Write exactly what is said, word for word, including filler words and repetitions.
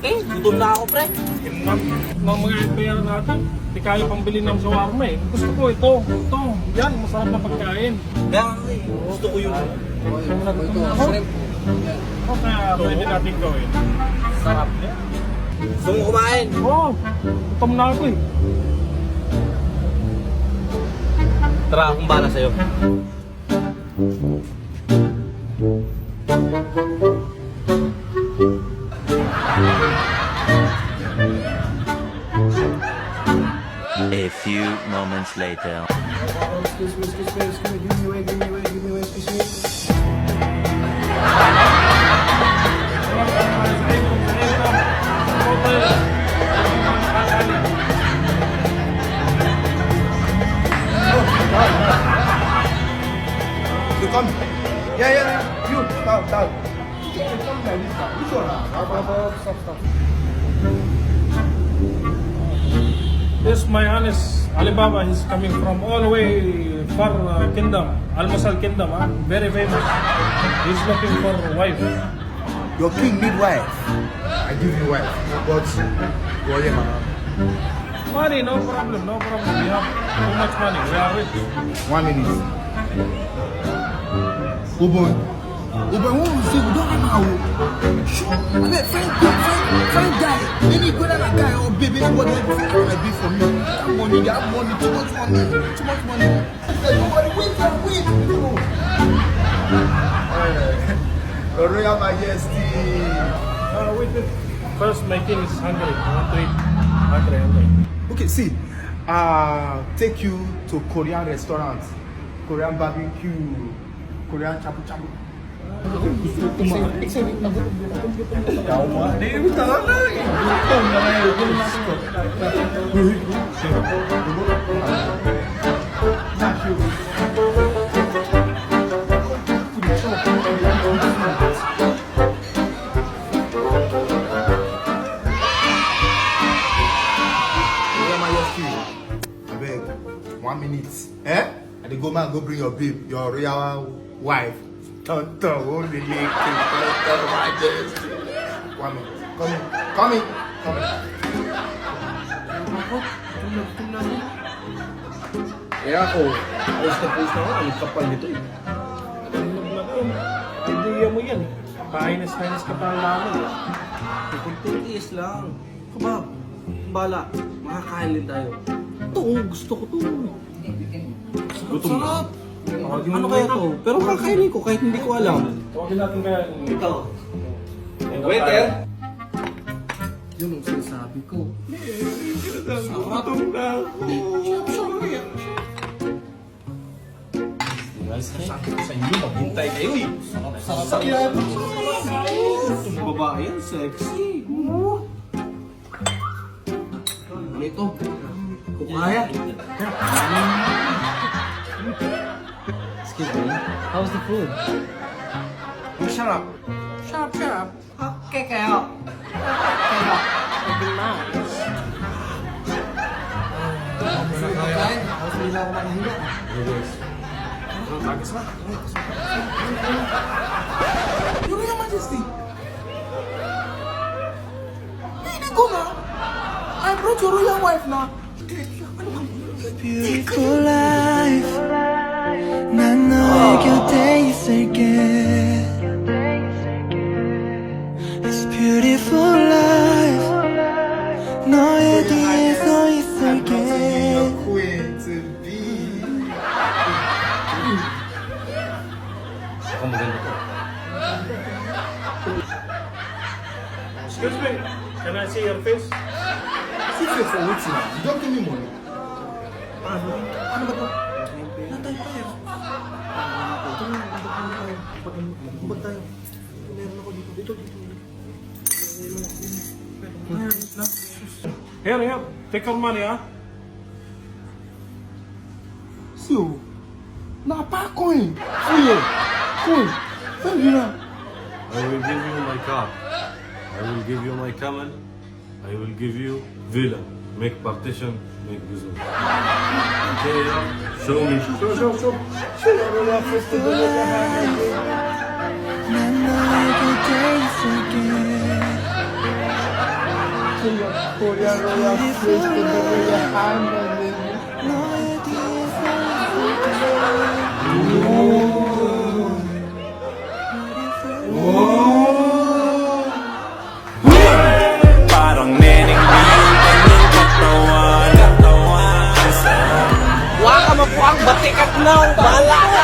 Eh, gutom na ako, pre. Yun nga, ng mga bayaran natin. Di kaya pambili ng shawarma eh. Gusto ko ito, ito. Yan, masarap na pagkain. Kaya nga eh, gusto ko yun. Gutom na gutom na ako. Shrimp. O kaya pwede natin gawin. Sarap. Gusto mo kumain? Oo, gutom na ako eh. Tara, akong bahala sa'yo. A few moments later. Excuse me, excuse me, excuse me. Give me away, give me away, give me away, excuse me. You come. Yeah, yeah, yeah. You, down, down. This one, ah, up, up, up, stop, stop. This my honest Alibaba is coming from all the way far, uh, kingdom, Almusal kingdom, ah, very famous. He's looking for a wife. Your king need wife. I give you wife, but wala man. Money, no problem, no problem. We have too much money. We are rich. One minute. Ubon. Ubon, who is it? We don't have our. Sure. I mean, fine, fine, fine guy. Any good other guy or baby, anybody, fine guy be for me. Money, they have money, too much money, too much money. Nobody wins and wins, bro. Eh, Royal Majesty. Uh, wait, wait. First, my king is hungry. I want to eat. Hungry, hungry. Okay, see, uh, take you to Korean restaurant, Korean barbecue, Korean chabu chabu. Abeg, one minute. Eh? I dey go, man, go bring your babe, your royal wife. Tonton, o lele, tonton, majesty. Come in, come in, come in, come in. Eh, ako, ayos na po ako, ang kapal nito eh. Idea mo yan. Painis-painis ka pa lang eh. Tiis lang. Kebab. Bala. Makakain din tayo. Ito, oh, gusto ko to. Gutom na. Sarap. Ano kaya to? Pero kakainin ko kahit hindi ko alam. Tawagin natin kaya. Ito. Waiter. Yun ang sinasabi ko. Gutom na ako. Sabi ko sa inyo, maghintay kayo eh. Sarap sa kaya. Itong babae yan, sexy. Ano ito? Kukaya. Excuse me, how's the food? Masarap. Sarap, sarap. Okay kayo. Okay kayo. Pwede na. Ako na kaya. Ako na ako makahinga. Yes. Ang tagas na. Your Royal Majesty. Hindi ko na. I brought your royal wife na. Beautiful life. 난 너의 곁에 있을게. It's beautiful life. 너의 뒤에 서 있을게. Excuse me, can I see your face? See face for wetin? You don't give me money. Ano? Ano ba to? Natay pa yan. Ito na, humbag tayo. Meron ako dito. Dito, dito. Here, here. Take your money, ha? So, na pa coin. Coin. Coin. Saan yun na? I will give you my car. I will give you my camel. I will give you villa. Make partition, make business. Okay, yeah? Show me. Show, show, show. Show. Wa ka mapoang batikat na o bala.